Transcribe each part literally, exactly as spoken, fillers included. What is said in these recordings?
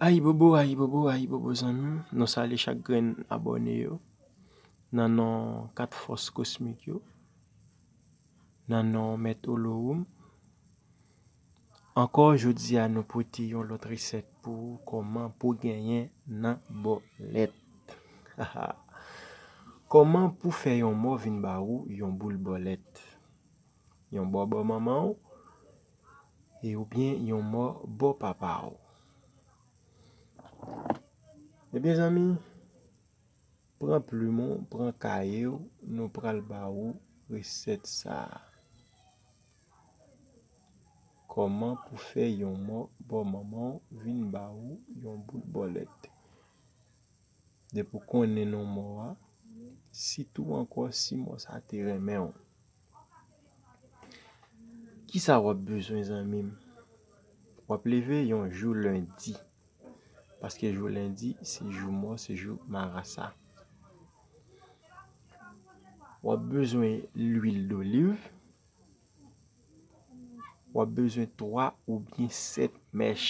Ayibobo, ayibobo, ayibobo zanmi m. Nou salye chak grenn abòne yo. Nan non kat fòs kosmik yo. Nan non Mèt Olowoum. Ankò jodi a nou pote yon lòt resèt pou ou, kòman pou genyen nan bòlèt. Kòman pou fè yon mò vin ba ou yon boul bòlèt. Yon bò bò manman w, e oubyen yon mò bò papa w. Ebyen zanmi, pran plim ou, pran kaye w, nou pral ba ou resèt sa a. Kòman pou fè yon mò bò manman w vin ba ou yon boul bòlèt. Depi w konnen non mò a, sitou ankò si mò sa te renmen w. Kisa w ap bezwen zanmi m? W ap leve yon jou lendi. Paske jou lendi, se jou mò, se jou marasa. W ap bezwen lwil doliv. W ap bezwen twa oubyen sèt mèch.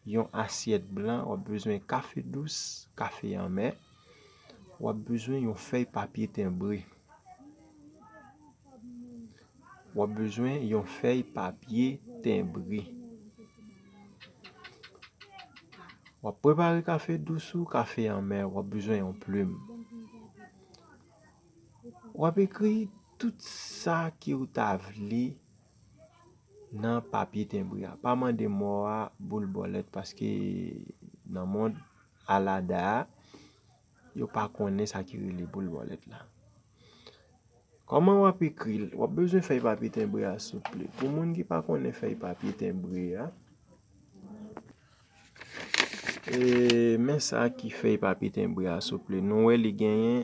Yon asyèt blan, w ap bezwen kafe dous, kafe anmè. W ap bezwen yon fèy papye tenbre. W ap bezwen yon fèy papye tenbre. W ap prepare kafe dous ou kafe anmè, w ap bezwen yon plim. W ap ekri tout sa ke w ta vle nan papye tenbre a. Pa mande mò a boul bòlèt paske nan mond alada a, yo pa konnen sa ki rele boul bòlèt la. Kòman w ap ekri l? W ap bezwen fèy papye tenbre a souple. Pou moun ki pa konnen fèy papye tenbre a, e, men sa ki fèy papye tenbre a souple. Nou wè li genyen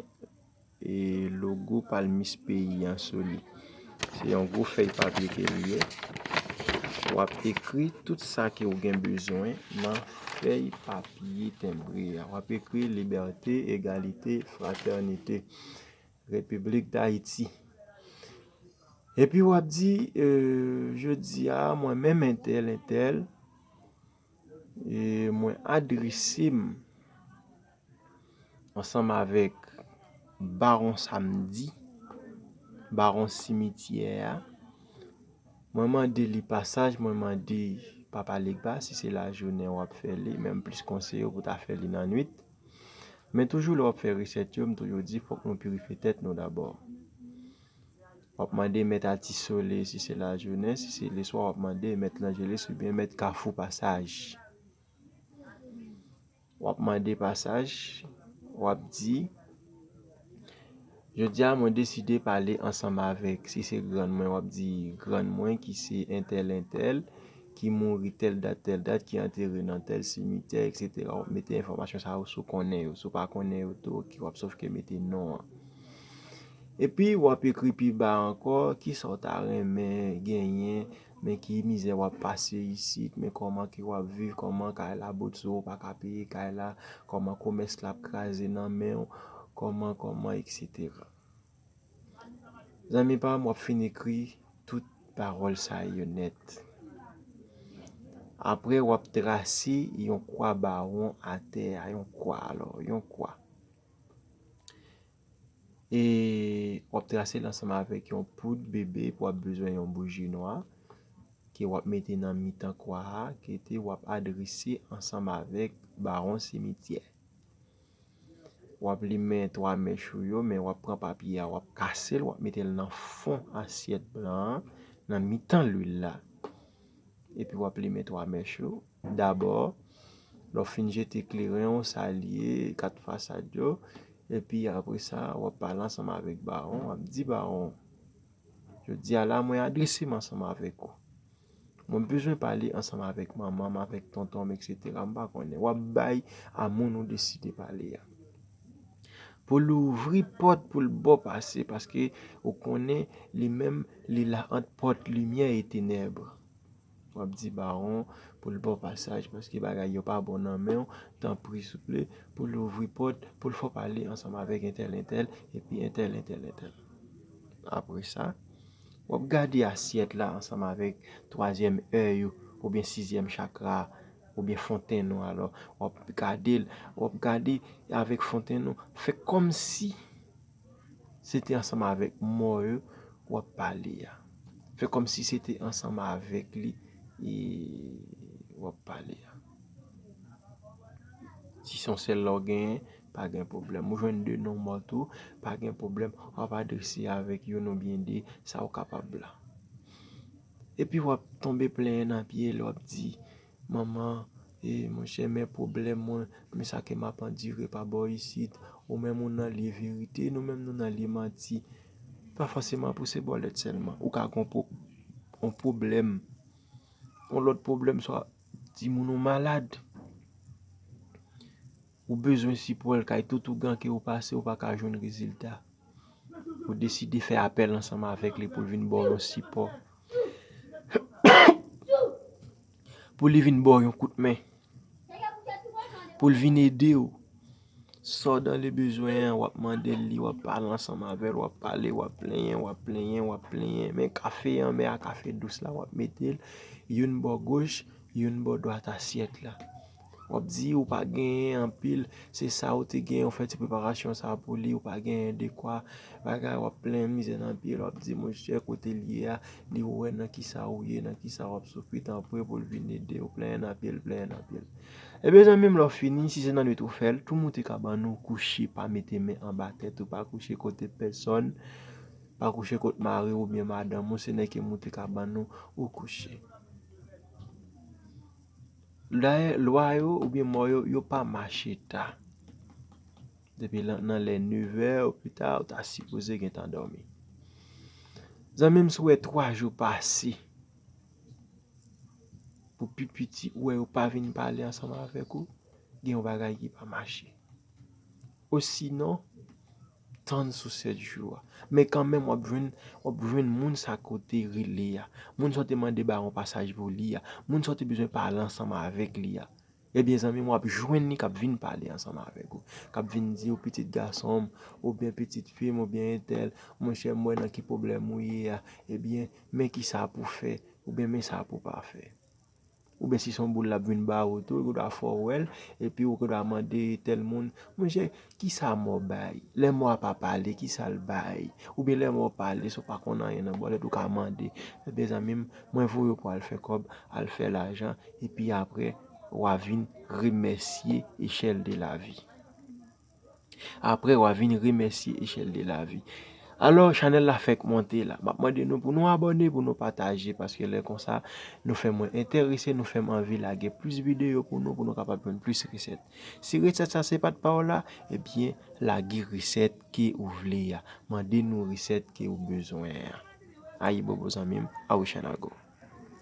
e logo Palmis peyi an sou li. Se yon gwo fèy papye ke li ye. W ap ekri tout sa ke w gen bezwen nan fèy papye tenbre a. W ap ekri libète, egalite, fratènite, Repiblik Dayiti. Epi w ap di, e, jodi a, mwen menm entèl, entèl, e, mwen adrese m ansanm avèk Bawon Samdi, Bawon Simityè a. Mwen mande li pasaj, mwen mande Papa Legba, si se lajounen w ap fè li, men m plis konseye w pou ta fè li nan nwit. Men toujou lè w ap fè resèt yo, m toujou di fòk nou pirifye tèt nou dabò. W ap mande Mèt Ati Sole si se lajounen, si se leswa w ap mande Mèt Lanjelis oubyen Mèt Kafou pasaj. W ap mande pasaj, w ap di, jodi a mwen deside pale ansanm avèk, si se grann mwen, w ap di grann mwen ki se entèl entèl, ki mouri tèl dat, tèl dat, ki antere nan tèl simitè, etsetera. W ap mete enfòmasyon sa yo si w konnen yo. Si w pa konnen yo tou, oke, w ap sòf ke mete non an. Epi, w ap ekri pi ba ankò, kisa w ta renmen genyen, men ki mizè w ap pase isit, men kòman ke w ap viv, kòman kay la bout sou ou, ou pa ka peye kay la, kòman komès la ap kraze nan men w, kòman, kòman, etsetera. Zanmi pa m, w ap fin ekri tout pawòl sa yo nèt. Apre, w ap trase yon kwa bawon atè a, yon kwa alò, yon kwa. E w ap trase l ansanm avèk yon poud bebe, epi w ap bezwen yon bouji nwa ke w ap mete nan mitan kwa a, ke te w ap adrese ansanm avèk bawon simityè. W ap limen twa mèch ou yo, men w ap pran papye a, w ap kase l, w ap mete l nan fon asyèt blan an, nan mitan lwil la. Epi w ap limen twa mèch ou. Dabò, lè w fin jete kleren w, salye kat fasad yo, epi apre sa, w ap pale ansanm avèk bawon, w ap di, bawon, jodi a la, mwen adrese m ansanm avèk ou. Mwen bezwen pale ansanm avèk manman m, avèk tonton m, etsetera. M pa konnen. W ap bay a moun ou deside pale a. Pou l ouvri pòt pou l ba w pase, paske ou konnen li menm, li la ant pòt limyè e tenèb. W ap di bawon pou l ba w pasaj, paske bagay yo pa bon nan men w, tanpri, souple, pou l ouvri pòt, pou l fè w pale ansanm avèk entèl, entèl, epi entèl, entèl, entèl. Apre sa, w ap gade asyèt la ansanm avèk twazyèm èy ou, oubyen sizyèm chakra a. oubyen Fontennon, alò, w ap gade l, w ap gade avèk Fontennon, fè kòmsi se te ansanm avèk mò yo w ap pale a. Fè kòmsi se te ansanm avèk li e w ap pale a. Si se yon sèl la w genyen, pa gen pwoblèm. Ou jwenn de non mò tou, pa gen pwoblèm. W ap adrese avèk youn oubyen de, sa w kapab la. Epi w ap tonbe plenyen nan pye l, w ap di, "Manman, e, monchè, men pwoblèm mwen, men sa ke m ap andire pa bò isit, ou menm ou nan lye verite, nou menm nou nan lye manti." Pa fòseman pou se bòlèt sèlman. Ou ka gen yon pwo-, yon pwoblèm, yon lòt pwoblèm, swa timoun ou malad. Ou bezwen sipò l kay tout ougan ke ou pase, ou pa ka jwenn rezilta. Ou deside fè apèl ansanm avèk li pou l vin ba w yon sipò. Pou li vin ba w yon kout men. Pou l vin ede w. Sa w dan le bezwen an, w ap mande l li, w ap pale ansanm avè l, w ap pale, w ap plenyen, w ap plenyen, w ap plenyen. Men kafe an, men a kafe dous la, w ap mete l youn bò goch, youn bò dwat asyèt la. W ap di ou pa genyen anpil, se sa ou te genyen, ou fè ti preparasyon sa pou li, ou pa genyen dekwa, bagay, w ap plenyen mizè nan pye l, w ap di, "Monchè, kote l ye a, li wè nan kisa ou ye, nan kisa w ap soufri, tanpri pou l vin ede w, plenyen nan pye l, plenyen nan pye l." Ebyen, zanmi m, lè w fini, si se nan nwit ou fè l, tou moute kabann ou, kouche, pa mete men anba tèt ou, pa kouche kote pèsòn, pa kouche kot mari w oubyen madanm ou, se nèg ki moute kabann ou, ou kouche. Dayè, lwa yo oubyen mò yo, yo pa mache ta. Depi lan-, nan lè nevè ou pita, ou ta sipoze gentan dòmi. Zanmi m, si w wè twa jou pase, pou pi piti, ou wè yo pa vin pale ansanm avèk ou, gen yon bagay ki pa mache. Osinon, tann sou sèt jou a. Men kanmenm, w ap jwenn, w ap jwenn moun sa ke w te rele a. Moun sa w te mande ba yon pasaj pou li a. Moun sa w te bezwen pale ansanm avèk li a. Ebyen, zanmi m, w ap jwenn li k ap vin pale ansanm avèk ou. K ap vin di w, "Pitit gason m, oubyen pitit fi m, oubyen entèl, monchè, m wè nan ki pwoblèm ou ye a. Ebyen, men kisa pou fè, oubyen men sa pou pa fè." Oubyen si se yon boul l ap vin ba ou tou, ou dwa fè w wè l, epi ou dwa mande tèl moun, "Monchè, kisa mò bay? Lè mò a pa pale, kisa l bay?" Oubyen lè mò pale, si w pa konn anyen nan bòlèt, ou ka mande, "Ebyen, zanmi m, mwen voye w pou al fè kòb, al fè lajan, epi apre, w a vin remèsye Echèl de Lavi." Apre, w a vin remèsye Echèl de Lavi. Alò, chanèl la fèk monte la. M ap mande nou pou nou abòne, pou nou pataje, paske lè konsa, nou fè mwen enterese, nou fè m anvi lage plis videyo pou nou, pou nou kapab jwenn plis resèt. Si resèt sa se pa t pa w la, ebyen, lage resèt ke ou vle a. Mande nou resèt ke ou bezwen an. Ayibobo zanmi m, Awichanago.